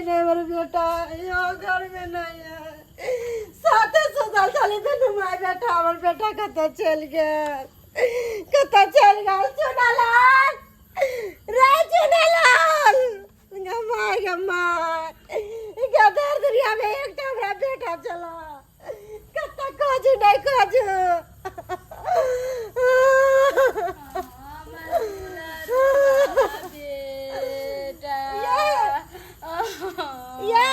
नहीं हमर बेटा, यो घर में नहीं है। साथे सुतल छली दुनू माय बेटा, हमर बेटा कतऽ चलि गेल, कतऽ चलि गेल? चुनालाल रे, चुनालाल, गे माय, गे माय, गे दर दुनिया में एकटा हमरा बेटा चला, कतऽ खोजू नहि खोजू। ये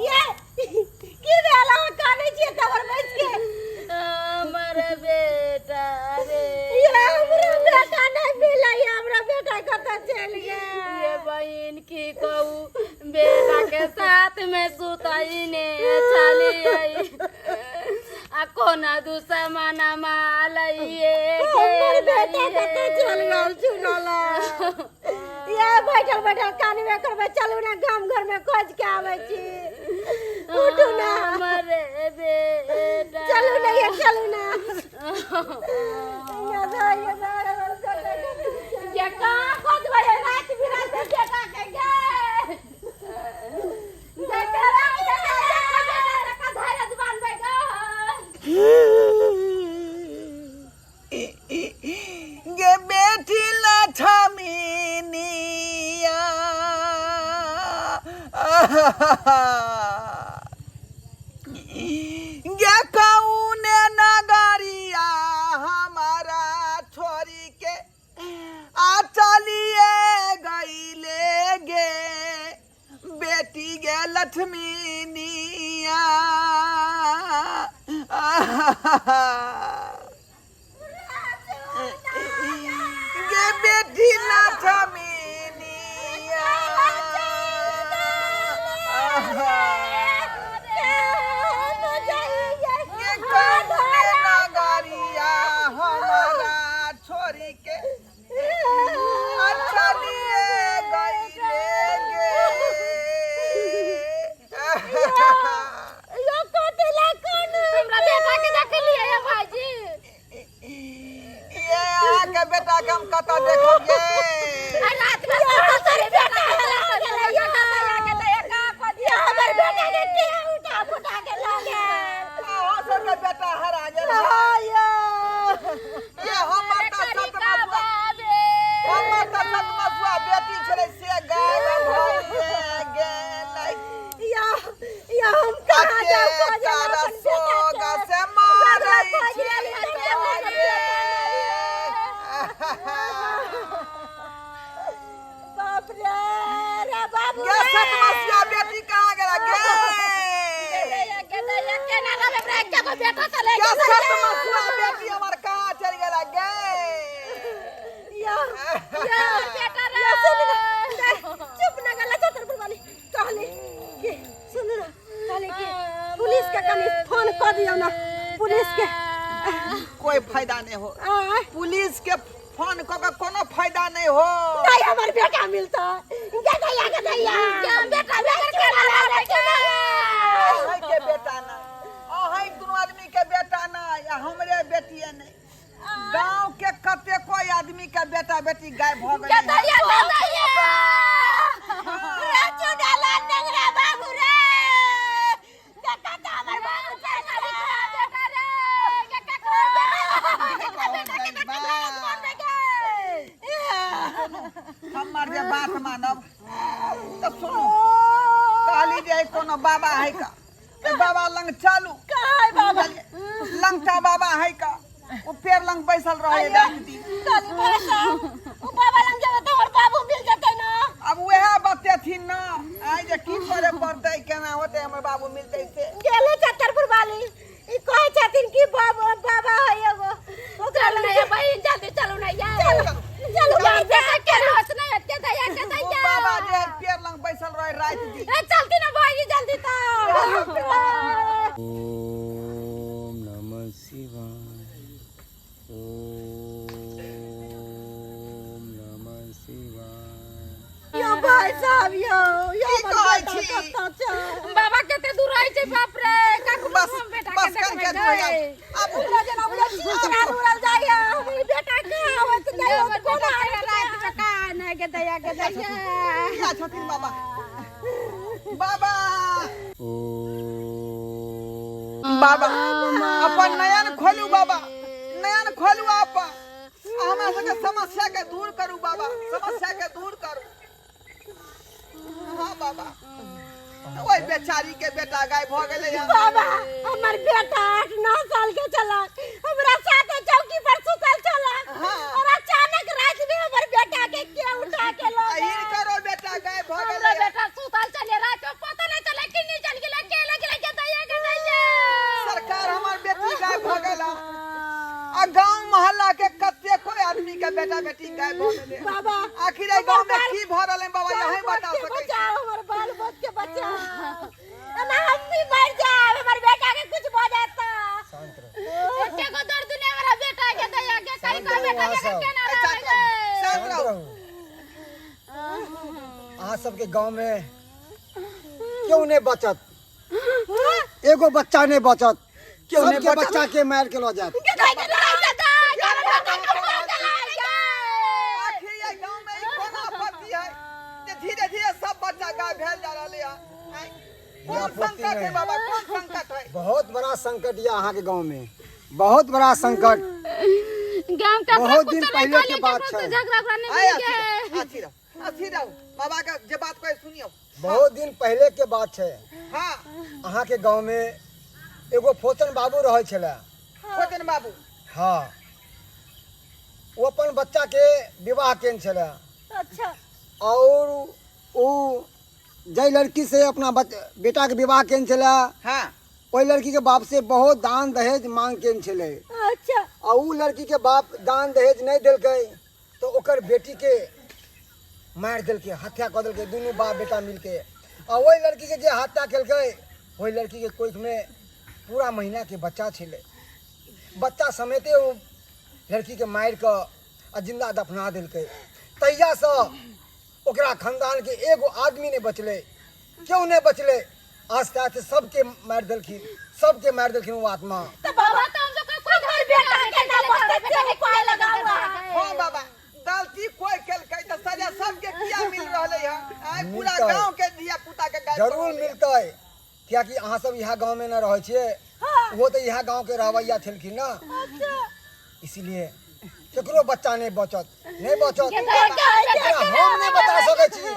ये की भेल? अहाँ कानै छियै तबर बैस के? हमर बेटा रे। ये हमरा बेटा नहि मिलै, हमरा बेटा कतऽ चलि गेल? ये बहिन, की कहू, बेटा के साथ में सुतैने छलियै आ कोना दुश्मन मालैये। हमर बेटा कतऽ चलि गेल चुनला? ये बैठल बैठल कानबे करबै, चलू ने गाम घर में खोज के आबै छी, उठू ना। हमर बेटा। चलू ने ये, चलू ना ये दो, ये दो, हमर बेटा कतऽ। ये कहाँ खोजबै राति बिराति बेटा के? गे गे बेटी लछमिनिया, गे कौने नगरिया हमारा छोरी के आ चलिए गईले गे बेटी गे लक्ष्मीनिया? गे बेटी लक्ष्मीनिया, गे कौने नगरिया हमारा छोरी के आ चलिए गईले गे? यो कथी कोन हमरा बेटा के देखलियै या भाईजी? ये अहाँके बेटा के हम कतऽ देखब ये? आइ रात में सुतल छलै बेटा के ये हमर बेटा के के उठा फुटा के लऽ गेल? अहाँ सबके बेटा हरा गेल। हाँ यो। ये हमर तऽ सतमसुआ, हमर तऽ सतमसुआ बेटी छलै से गायब भइए गेलै। या या हम कहाँ जाऊ खोजे ला कर अपन बेटा सोग के? से मारै खोज छी लेली तऽ हमर ये। बाप रे रे बाबू गे रे। सतमसिया बेटी कहाँ गेला गे? गे सतमसुआ बेटी हमर कहाँ चलि गेला गे? या या या सुन ना, चुप ना गला छतरपुर वाली, कहली कि सुन ना, कहली कि पुलिस के कनी फोन कर दियौ ना पुलिस के। कोई फायदा नहीं हो। आय? पुलिस के फोन कऽ के कोनो फायदा नहीं हो। नहीं हमर बेटा मिलता, गदैया गदैया बेटा अहीं के बेटा नहीं, अहीं दुनू आदमी के बेटा नहीं आ हमरे बेटिए नहीं, गांव के कतेको आदमी के बेटा बेटी गायब भऽ गेलै। बाबू रे, देखा तऽ हमर बाबू चलि गेल। हमर जे बात मानब तऽ सुनू, कहली जे कोनो बाबा है का, तऽ बाबा लंग चलू। कहाँ बाबा? लंगटा बाबा है का, ओ पेड़ लंग बैसल रहे रात दिन। कहली भाई साहब, ओ बाबा लग जेबै तऽ हमर बाबू मिल जेतै ना? अब वएह बतेथिन ना आइ जे की करे पड़तै, केना होतै, हमर बाबू मिलतै से। गेलै छतरपुर वाली, ई कहै छथिन कि बाबा बाबा है एगो, ओकरा लग नहीं बहिन, जल्दी चलू ना यार। चलू चलू यार, बेटा के होश नहीं हटके दैया के ओ दैया। बाबा जे पेड़ लंग बैसल रहे राति दिन। ए चलती ना भाई, जल्दी तो। ओम नमः शिवाय, ओम नमः शिवाय। यो भाई साहब, यो यो की हमर कहै बेटा छी? कतऽ छै? बाबा कते दूर रहै छै, बाप रे, कखनो बस हम बेटा बस के कन के देखबै दूर गए। आब हमरा जेना बुझै छी उड़ल उड़ल जाइया, हमर बेटा कहाँ होइत नहि हमर होइत बेटा कोना के राति में कहाँ नहि के दैया के दैया। इएह छथिन बाबा। बाबा। ओम। बाबा, अपन नयन खोलू बाबा, नयन खोलू अपन, आ हमरा सबके समस्या के दूर करू बाबा, समस्या के दूर करू। हाँ बाबा, ओहि बेचारी के बेटा गायब भऽ गेलै हन। बाबा, हमर बेटा 8-9 साल के छला, हमरा साथे चौकी पर सुतल छला। और अचानक रात में हमर बेटा के के उठा के ल आ गेल। हिनकरो बेटा गायब भऽ हमरो गेलै हन। बेटा सुतल छलै, रात में पता नहीं चले कि नहीं चल गेलै, के लग गेलै, के दैया के दैया। सरकार, हमर बेटी गायब भऽ गेल हन। आ गांव मोहल्ला के कतेको आदमी के बेटा बेटी गायब भऽ गेलै। बाबा, आखिर एहि गांव में की भऽ रहल है बाबा, बाल यही बच बता के सकै छी। बचाओ, हमर बाल बच के बचाओ, एना हम भी मर जाएब, हमर बेटा के कुछ भऽ जायत तऽ। शांत रहू। एते गो दर्द दुनिया वाला बेटा के दैया के कहीं शांत को रहू बेटा अहाँ के सब। केना ए, रहबै शांत रहू, गे? शांत शांत रहू। रहू। अहाँ सबके गांव में क्यों नहीं बचत, एगो बच्चा नहीं बचत, क्यों नहीं सबके बचत? बच्चा के मार के लऽ जायत। आखिर एहि गांव में ई कोन आपत्ति है जे धीरे धीरे सब बच्चा गायब भेल जा रहलै हन? आँय? कोन आपत्ति संकट है नहीं। बाबा, कोन संकट है? बहुत बड़ा संकट यह अहाँ के गांव में, बहुत बड़ा संकट। गांव के बहुत दिन पहले के बात छै। झगड़ा उगड़ा नहीं आय मिल अथी गए। रहू, अथी रहू, अथी रहू। बाबा के जे बात कहे सुनियौ। बहुत दिन पहले के बात छै। हाँ। अहाँ के गांव में एगो फोचन बाबू रहै छलै। फोचन बाबू? हाँ, ओ अपन बच्चा के विवाह केने छलै। अच्छा। और ओ जाहि लड़की से अपना बेटा के विवाह केने छलै, हाँ, ओहि लड़की के बाप से बहुत दान दहेज मांग केने छलै। अच्छा। आ उ लड़की के बाप दान दहेज नहीं देलकै तो ओकर बेटी के मारि देलकै, हत्या कऽ देलकै दुनू बाप बेटा मिलके। आ ओहि लड़की के जे हत्या केलकै, ओहि लड़की के कोख में पूरा महीना के बच्चा छलै। बच्चा समेते ओ लड़की के मारि कऽ आ जिंदा दफना देलकै। तहियासँ ओकरा खानदान के एगो आदमी नहि बचलै, क्यों नहि बचलै। आस्ते आस्ते सबके मारि देलखिन, सबके मारि देलखिन ओ आत्मा। तो बाबा, तो हम लोग का कोई हमर बेटा के ना बचतै से उपाय लगाओ। हाँ बाबा, गलती कोई केलकै तऽ सजा सबके किया मिल रहलै हन? आइ पूरा मिलतै। गांव के धिया पुता के गायब जरूर मिलतै, कियाकि अहाँ सब इएह गाँव में न रहै छियै, ओहो तऽ इएह गाँव के रहवैया छलखिन ना। इसीलिए केकरो बच्चा नहि बचत, नहि बचत। ओकरा हम नहि बचा सकै छी,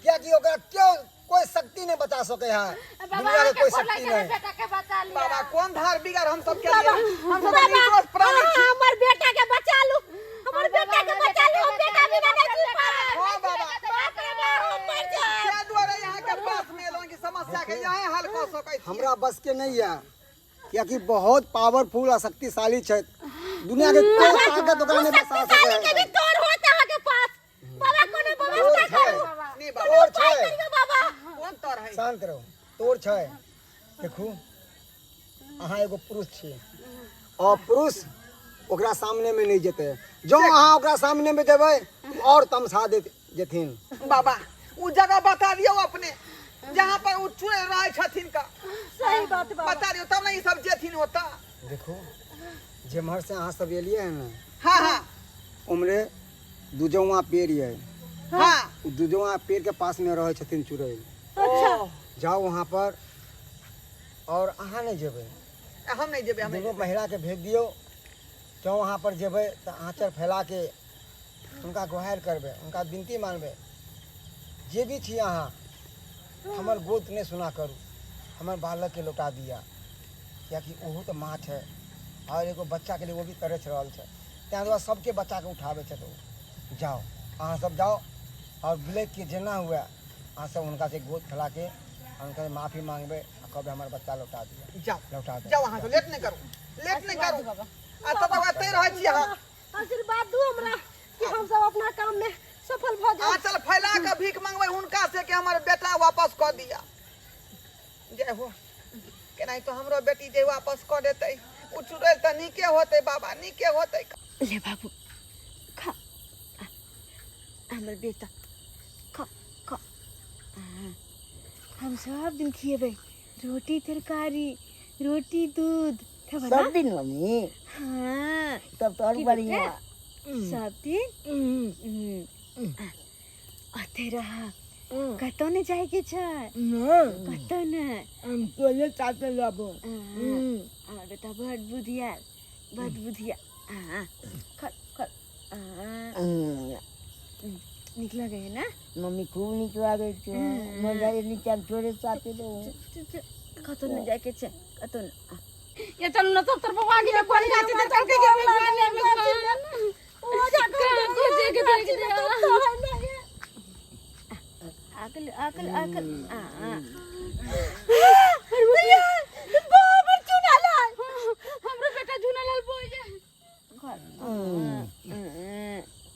कियाकि ओकरा केओ कोई शक्ति नहीं बचा सके है, दुनिया के कोई शक्ति नहीं। बेटा के बचा लिया। बाबा, कोन धार बिगाड़ हम सब के लिए? हम सब बाबा, निर्दोष प्राणी छी। हाँ, हमर बेटा के बचा लू, हमर बेटा के बचा लू, हम बेटा बिना नहीं जी पाएब। हाँ बाबा। बाप रे बाप, हम मर जाएब। ताहि दुआरे यहाँ के पास में एलहुँ कि समस्या के यहाँ हल कऽ सकै छी। हमरा बस के नहीं है, कियाकि बहुत पावरफुल आ शक्तिशाली छै, दुनिया के कोई ताकत ओकरा नहीं बचा सके शक्तिशाली के भी है। तोड़ होत अहाँ के पास बाबा, कोनो तोड़ व्यवस्था छै। करू। नहीं बाबा। तोड़ छै। करियौ बाबा। कोन तर है? शांत रहू, तोड़ छै। देखू, अहाँ एगो पुरुष छी और पुरुष ओकरा सामने में नहीं जेतै। जँ अहाँ ओकरा सामने में जेबै, और तमसा देत जेथिन। बाबा, उ जगह बता दियौ अपने, जहाँ पर उ चुड़ैल रहै छथिन का। सही बात बाबा। बता दियौ तब ने ई सब जेथिन ओतऽ। देखू, जेम्हर से अहाँ सब एलियै हन ने, हाँ हाँ, उम्हरे दुजौआ पेड़ ये। हाँ। उ दुजौआ पेड़ के पास में रहै छथिन चुड़ैल। अच्छा। जाओ वहाँ पर, और अहाँ नहीं जेबै। हम नहीं जेबै, हम नहीं। दुनू महिला के भेज दियौ। जँ वहाँ पर जेबै तऽ आँचर फैला के हुनका गुहारि करबै, हुनका विनती मानबै, जे भी छी अहाँ, हमर गोद नहि सुना करू, हमर बालकके लौटा दिअ, कियाकि ओहो तऽ माँ छै आओर एगो बच्चाके लिए ओ भी तरसि रहल छै। ताहि दुआरे सबके बच्चाके उठाबै छथि ओ। जाउ, अहाँ सब जाउ आओर बिलैकके जेना हुए अहाँ सब हुनका से गोद फैलाके हुनका से माफी मांगबै आ कहबै, हमर बच्चा लौटा दिअ। जाओ। लौटा दिअ। जाओ, अहाँ सब लेट नहीं करू, लेट नहीं करू। आ तब तक एतै रहै छी अहाँ। आशीर्वाद दू हमरा कि हम सब अपना काम में सफल भऽ जाए। आंचल फैला के भीख मंगबै हुनका से कि हमर बेटा वापस कऽ दिया। जय हो, केनाहितो तो हमरो बेटी जे वापस कऽ देतै उ चुड़ैल तऽ नीके होतै बाबा, नीके होतै। ले बाबू, खा हमर बेटा, खा खा। हम सब दिन खिएबै रोटी तरकारी, रोटी दूध खेबै ना? सब दिन मम्मी? हाँ। तब तो और की बढ़िया। बेटा? सब दिन। अते रह। कतौ नहि जाइके छै। नहि। कतौ नहि। हम तोरे साथे रहबो। हमर बेटा बड़ बुधियार, बड़ बुधियार। खल खल, नीक लगे है ना? मम्मी, खूब नीक लागै छै। मजा नीचा, तोरे साथे रहबो। कतौ नहि जाइके छै, कतौ नहि। ये चलू ना, सब तरफ भगवान के कोन गाछी ते चल के जेबै। खोजे के देख दे। आकल आकल आकल। बाबर, चुनालाल, हमरो बेटा झूनालाल बोल जे।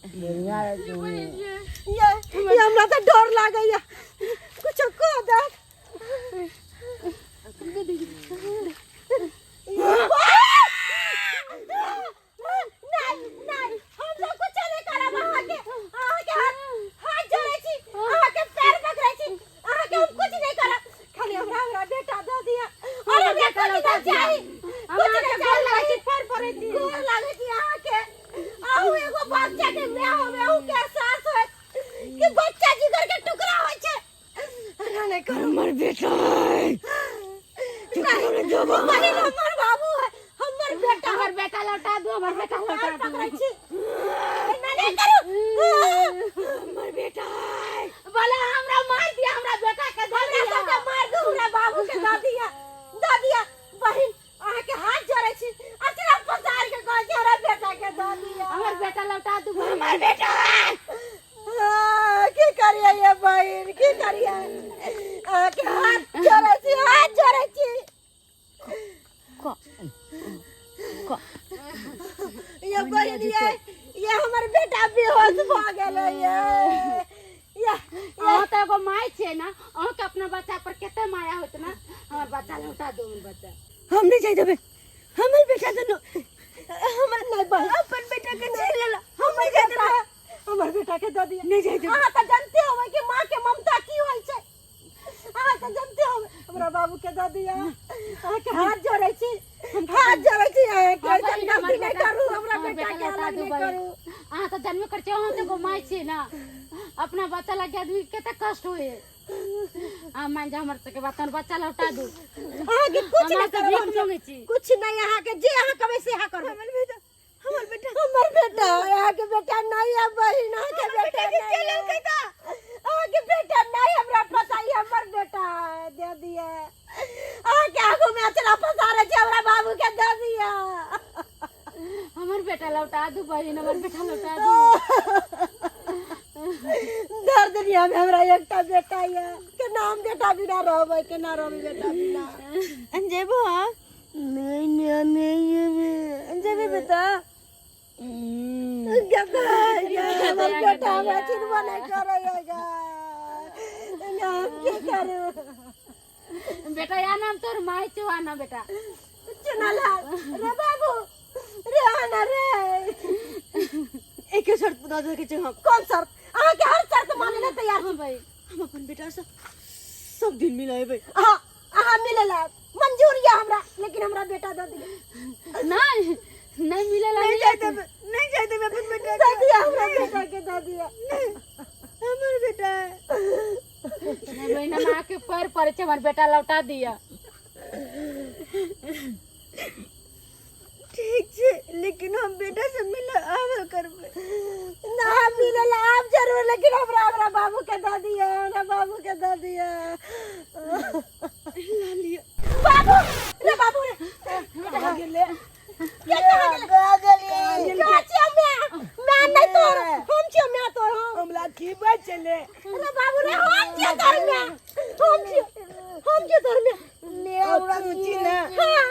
बढ़िया है तू। ये हमरा तऽ डर लागैया, कुछो कह दे। नहीं नहीं, हम लोग कुछ नहीं करब। अहाँके हाथ हाथ जोड़ै छी, अहाँके पैर पकड़ै छी, अहाँके हम कुछ नहीं करब। खाली हमरा हमरा बेटा दऽ दिअ। और हमरा कुछ नहीं चाही, कुछ नहीं चाही। लागै छी, पैर पड़ै छी। गोर लागै छी अहाँके। अहूँ एगो बच्चा के माय होबै, अहूँ के एहसास होयत कि बच्चा जिगर के टुकड़ा होइ छै। एना नहि करू। हमर बेटा नहीं, बहिन, हमर बाबू है, हमर बेटा। हमर बेटा लौटा दू, हमर बेटा लौटा पैर दू। पकड़ै छी, एना नहि करू। हमर बेटा। बोला हमरा मार दिया, हमरा बेटा के दे हमरा दिया। सबके मार दू, हमरा बाबू के दऽ दिअ, दऽ दिअ। बहिन, अहाँके हाथ जोड़ै छी, अचरा पसार के कहै छी, हमरा बेटा के दऽ दिअ। हमर बेटा लौटा दू। हमर बेटा। हाँ, की करियै ये बहिन, की करियै? अहाँके हाथ जोड़ै छी, हाथ जोड़ै छी। ये बहिन, ये हमर बेटा बेहोश भऽ गेलै। ये अहाँ तऽ एगो माय छियै ने, अहाँके अपना बच्चा पर कते माया होत ना। हमर बच्चा लौटा दू, हमर बच्चा। हम नहीं जाय देबै हमर बेटा दुनू। हमर नहीं बहिन, अपन बेटा के छीन लेला। हम नहीं जाय देबै, हमर बेटा के दऽ दिअ। नहीं जाय देबै। अहाँ तऽ जानते होबै कि माँ के ममता की होइ छै। अहाँ तऽ जानते होबै। हमरा बाबू के दऽ दिअ। अहाँके हाथ जोड़ै छी, हाथ जोड़ै छी अहाँके। हाँ, ऐसन बहिन, हमर गलती नहि बेटा- करू, हमरा हमर बेटा बेटा के लौटा अलग दू नहि बहिन। करू। अहाँ तऽ जानबे करै छियै, अहाँ तऽ एगो माय छियै ने। अपना बच्चा लागे आदमी कते कष्ट होय। अहाँ मान जा हमर सबके बात, हमर बच्चा लौटा दू। अहाँके कुछ हम नहि अहाँसँ करब भीख हमसब। मांगै छी। कुछ नहि, अहाँके जे अहाँ कहबै से अहाँ करबै। हमर बेटा, हमर बेटा, हमर बेटा। अहाँके बेटा नहीं है बहिन, अहाँके बेटा नहीं है। अहाँके बेटा नहीं, हमरा पता है, हमर बेटा है। दे दिया, अहाँके आगू में अचरा पसारे छै, हमरा बाबू के दे दिया। हमर बेटा लौटा दू बहिन, हमर बेटा लौटा दू। दर दुनिया में हमरा एकटा बेटा ये, केना हम बेटा बिना रहबै? केना रहबै बेटा बिना? जेबो? हाँ। नहीं नहीं नहीं जेबै। जेबे बेटा? हमर बेटा हमरा चिन्हबो नहि करैया गा, हम की करू? बेटा, या नाम तोर माय छौ, आना बेटा। चुनालाल रे, बाबू रे, आना रे। एके शर्त दऽ सकै छी हम। कौन शर्त? अहाँके हर शर्त माने ला तैयार छी। हाँ भाई। हम अपन बेटा से सब दिन मिलेबै। अहाँ अहाँ मिले ला मंजूर या हमरा, लेकिन हमरा बेटा दऽ दिअ। नहीं नहीं, मिलेला। नहीं जाय देबै, नहीं जाय देबै अपन बेटा। दऽ दिअ, हमरा बेटा के दऽ दिअ। हमर बेटा है। नहीं बहिन, हम अहाँके पैर पड़ै छै, हमर बेटा लौटा दिअ। ठीक छै, लेकिन हम बेटा से मिले आबल करबै। ना, मिले ला आप जरूर, लेकिन हमरा हमरा बाबू के दऽ दिअ, हमरा बाबू के दऽ दिअ। ला लिअ। बाबू रे, बाबू रे। कहाँ गेलै? के कहाँ गेलै? कहाँ गेली? कहाँ छियै मैं? मैं नहीं तोर, हम छियै मैं तोर, हम। हमरा की बात चले? अरे बाबू रे, हम छियै तोर मैं, हम छियै, हम छियै तोर मैं। ले हमरा तू छी ना? हाँ।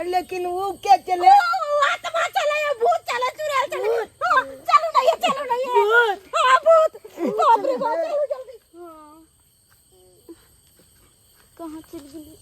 लेकिन वो के चले? ओ आत्मा चले, ये भूत चले, चुड़ैल चले। हाँ, चलो नहीं है, चलो नहीं है। भूत? हाँ, भूत। बाप रे बाप, चलो जल्दी। कहाँ चलि गेलै?